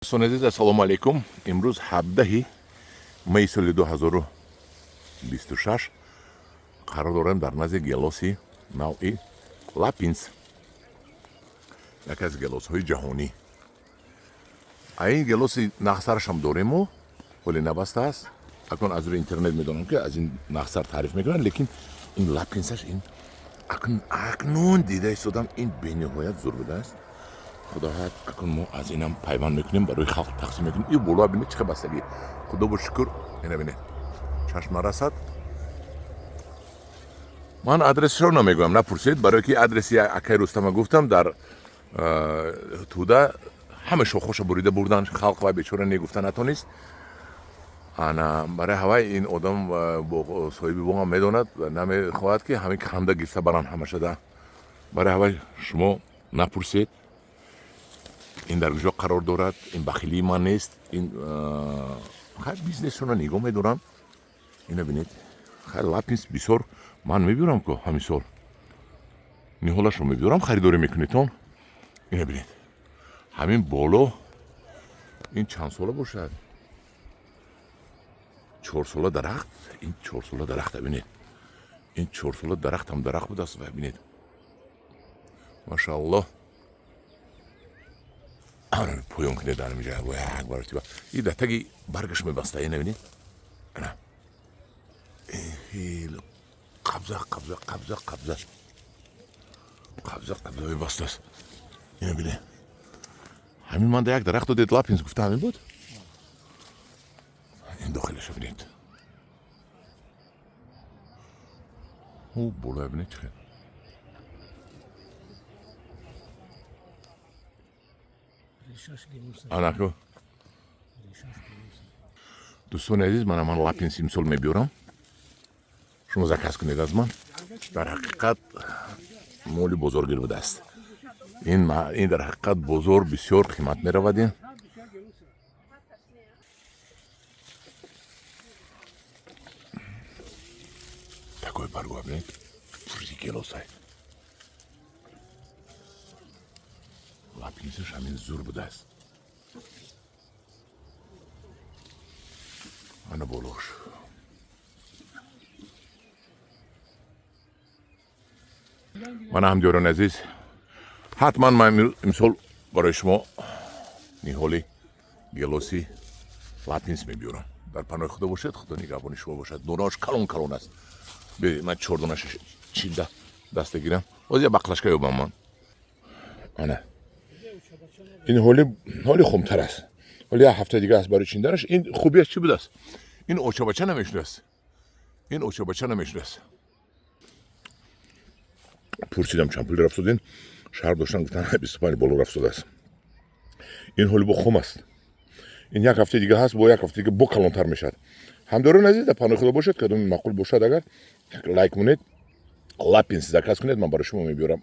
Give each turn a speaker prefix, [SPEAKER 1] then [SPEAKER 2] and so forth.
[SPEAKER 1] Дӯстони азиз, ассалому алайкум. Имрӯз 17 май соли 2026 қарор дорем дар назди гелоси навъи Лапинс, яке аз гелосҳои ҷаҳонӣ. Ин гелоси нағзсарашам дорему, ҳоле набастааст. Акнун аз рӯи интернет медонам, ки аз ин нағзсар таъриф мекунанд, лекин ин Лапинсаш ин акнун дида истодам, ин бениҳоят зур будааст. Худоҳад, акнун мо аз инам пайванд мекунем, барои халқ тақсим мекунем. И боло бинед, чӣ бастагӣ. Худо бо шукр, ина бинед, чашм нарасад. Ман адресшро намегӯям, напурсед, барое ки адреси акай Рустама гуфтам, дар туда ҳама шохоша бурида бурдан халқ ва бечора негуфта натонист. Ана барои ҳавай ин одам соҳиби боғам медонад, намехоҳад, ки ҳамин канда гирифта баранд ҳамашада. Барои ҳавай шумо напурсед, ин дар куҷо қарор дорад. Ин бахилии ман нест, ин хайр, бизнесшонро нигоҳ медорам. Ина бинед, хайр, Лапинс бисёр ман мебиёрам ку, ҳамин сол ниҳолашро мебиёрам, харидорӣ мекунедтон. Ина бинед, ҳамин боло ин чанд сола бошад? 4 сола дарахт. Ин 4 сола дарахта бинед, ин 4 сола дарахтам дарахт будааст. Ва бинед, машааллоҳ, поён кунед, дар инҷа як маротиба и дар таги баргаш мебаста. Ина бинед, ана хеле қабза, қабза, қабза, қабза, қабза, қабза мебастааст. Ина бинед, ҳамин ман да як дарахт додед, Лапинс гуфта, ҳамин буд. Ин дохилаша бинед, ӯ болоя бинед, чӣ хел. Анаку, дӯстони азиз, мана ман Лапинс имсол мебиёрам, шумо заказ кунед аз ман. Дар ҳақиқат моли бозоргир будааст ин. Ин дар ҳақиқат бозор бисёр қимат меравад. Ин такой баргоа бинед, пури гелосай. Лапинсаш ҳамин зур будааст. Ана болош. Мана, ҳамдиёрони азиз, ҳатман ман имсол барои шумо ниҳоли гелоси Лапинс мебиёрам. Дар паноҳи Худо бошед, Худо нигаҳбони шумо бошад. Донааш калон калон аст. Ман чордонаша чилда даста гирам, ҳозир як баклашка ёбам ман. Ана ин ҳоли хумтар аст, ҳоли як ҳафта дига аст барои чинданаш. Ин хубиаш чӣ будааст? Ин очабача намешудааст, ин очабача намешудааст. Пурсидам, чанд пули рафтодин, шаҳр доштан, гуфтан, 25 боло рафтодааст. Ин ҳоли бо хум аст, ин як ҳафта дига ҳаст, бо як ҳафта дига бо калонтар мешавад. Ҳамдорони азиз, дар паноҳи Худо бошед. Кадоми маъқул бошад, агар як лайк монед, Лапинс заказ кунед, ман барои шумо мебиёрам.